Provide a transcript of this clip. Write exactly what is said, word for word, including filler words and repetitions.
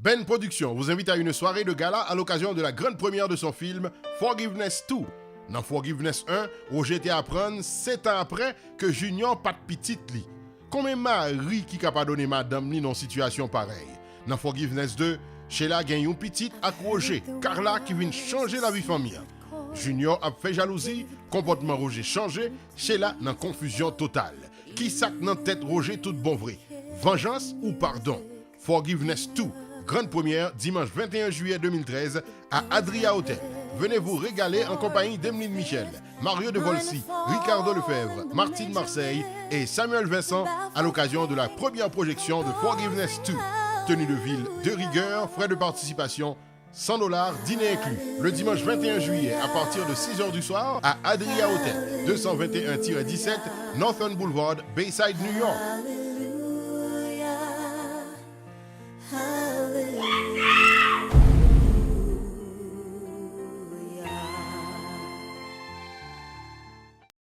Ben Production vous invite à une soirée de gala à l'occasion de la grande première de son film Forgiveness deux. Nan Forgiveness un, Roger te aprann, sèt an apre, ke Junior pa t pitit li. Konbyen mari ki ka padone madanm li nan yon sitiyasyon parèy? Nan Forgiveness deux, Sheila gen yon pitit ak Roger, Carla, ki vin chanje lavi fanmi an. Junior ap fè jalouzi, konpòtman Roger chanje, Sheila nan konfizyon total. Ki sa k nan tèt Roger tout bon vre? Vanjans ou padon? Forgiveness deux, grande première, dimanche vingt et un juillet deux mille treize, à Adria Hotel. Venez vous régaler en compagnie d'Emeline Michel, Mario De Volcy, Ricardo Lefebvre, Martine Marseille et Samuel Vincent à l'occasion de la première projection de Forgiveness deux. Tenue de ville de rigueur, frais de participation cent dollars, dîner inclus. Le dimanche vingt et un juillet, à partir de six heures du soir, à Adria Hotel, deux cent vingt et un tiret dix-sept Northern Boulevard, Bayside, New York.